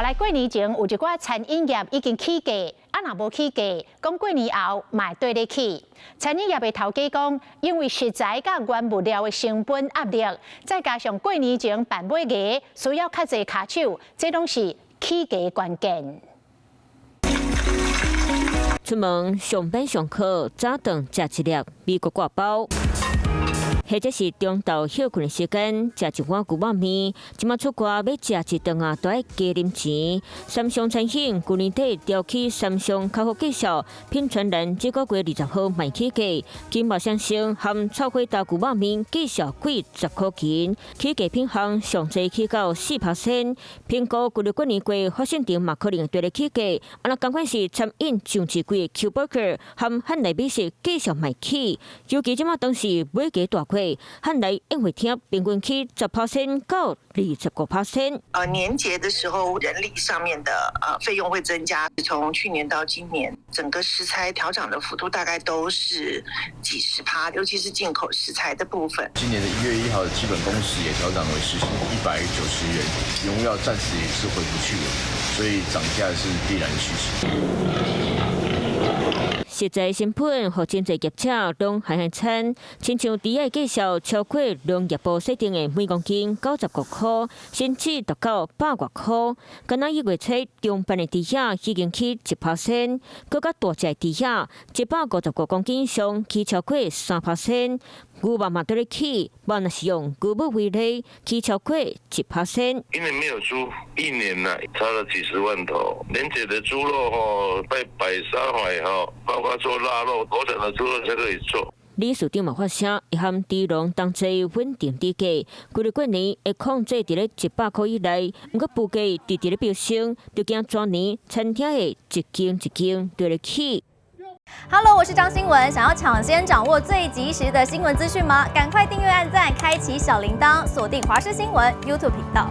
來過年前有一寡餐飲業已經起價，啊若無起價，講過年後嘛會綴咧起。餐飲業的頭家講，因為食材佮原物料的成本壓力，再加上過年前辦尾牙需要較濟跤手，這攏是起價關鍵。出門上班上課，早頓食一粒美國割包。或者是中晝歇睏的時間，食一碗牛肉麵。這馬出外欲食一頓啊，都愛加啉錢。三上餐飲舊年底調起三上較好繼續，品川蘭這個月20號嘛起價，金肉雙生含臭火豆牛肉麵繼續貴10塊錢，起價品項上濟起到4%。評估舊曆過年過發生場嘛可能會綴咧起價，啊若仝款是餐飲上市櫃的 Q Burger 含漢來美食繼續嘛起，尤其這馬當時尾牙大會，漢來宴會廳平均起10%到25%。年節的時候，人力上面的費用會增加。從去年到今年，整個食材調漲的幅度大概都是幾十趴，尤其是進口食材的部分。今年的1月1號的基本工時也調漲為時薪190元，原物料暫時也是回不去了，所以漲價是必然趨勢。食材成本，予真濟業者攏害害慘。親像豬仔價數超過農業部設定的每公斤95塊，甚至達到100外塊。敢若1月初中範的豬仔已經起1%，閣較大隻的豬仔155公斤上起超過3%。牛肉嘛綴咧起，無若是用牛母為例，起超過1%。因為沒有豬，一年吶差了幾十萬頭。年節的豬肉吼，拜拜沙懷吼，包括做臘肉，國產的豬肉才可以做。理事長嘛發聲，伊含豬農同齊穩定豬價，規個過年會控制佇咧100塊以內，毋過布價直直咧飆升，就驚全年餐廳會一間一間綴咧起。 Hello，我是張新文。想要搶先掌握最及時的新聞資訊嗎？趕快訂閱、按讚、開啟小鈴鐺，鎖定華視新聞 YouTube 頻道。